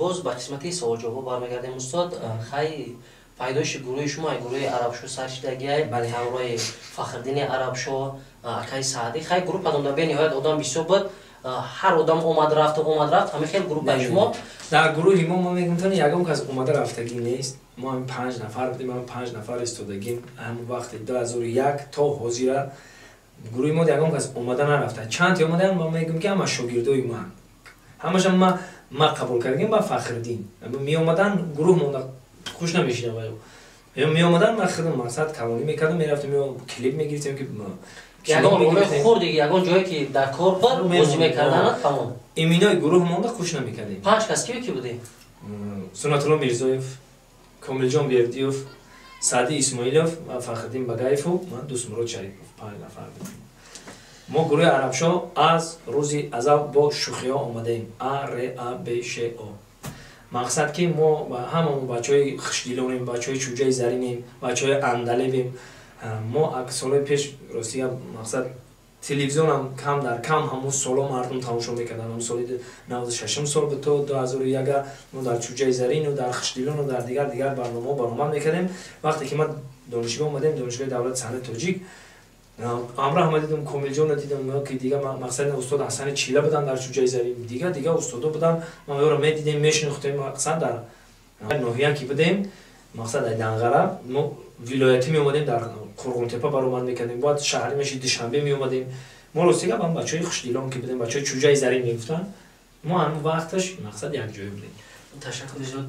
Боз ба қисмати саволҷавобҳо бармегардем, устод. Хай, пайдоиши гурӯҳи шумо, гурӯҳи Арабшо сар шидагиай, ҳамроҳи Фахриддини Арабшо, акаи Саъдӣ. Хай, гурӯҳ падонда, бениҳоят одам бисёр буд, ҳар одам омад рафт, омад рафт, ҳамин хел гурӯҳ шумо. Дар гурӯҳи мо, ма мегумтон, ягон кас омада рафтагӣ нест. Мо ҳамин панҷ нафар будем, ҳамин панҷ нафар истодагим. Ҳамон вақти 2001 то ҳозира гурӯҳи мо ягон кас омада нарафта. Чанд омадаям, ма мегӯм, ки ҳама шогирдои ман, ҳамаша ма қабул кардагим. Ба Фахриддин меомадан, гурӯҳ монда хуш намешидам. Меомадан, ма худам мақсад калонӣ мекардам, мерафтем, клип мегирифтем, ки ягон роли хурди, ягон ҷое ки дар кор буд, бозӣ мекарданад, тамом. Иминои гурӯҳ монда хуш намекардем. Панҷ кас киё ки будем? Сунатулло Мирзоев, Комилҷон Бердиев, Саъди Исмоилов ва Фахриддин Багаеву ман, Дӯстмурод Шарипов, панҷ нафар будем. Мо гурӯҳи Арабшо аз рӯзи азал бо шӯхиҳо омадаем. А Р А Б Ш О. Мақсад, ки мо ҳамамо бачаҳои хушдилонем, бачаҳои Чӯҷаи Заринем, бачаҳои андалебем. Мо солҳои пеш, ростига, мақсад, телевизионам кам дар кам, ҳамун соло мардум тамошо мекарданд. Ҳамун соли 96-ум сол буд то 2001-а мо дар Чӯҷаи Зарину, дар Хушдилону дар дигар дигар барномаҳо баромад мекардем. Вақте ки ман донишгоҳ омадем, Донишгоҳи давлати санъати тоҷик, ҳамроҳ ма дидам, Комилҷонро дидам, ки дига мақсад, устод Ҳасани Чила буданд дар Чӯҷаи Зарин, дига дига устодо буданд, ма ёро медидем, мешинохтем. Мақсад, дар ноҳия ки будем, мақсад, дар Данғара, мо вилоятӣ меомадем, дар Қурғонтепа баромад мекардем, бояд шаҳрӣ меши, Душанбе меомадем. Мо, ростига, бам бачаҳои хушдилон ки будем, бачаҳои Чӯҷаи Зарин мегуфтанд, мо ҳамин вақташ, мақсад, якҷоя будем. Ташаккур зиёд.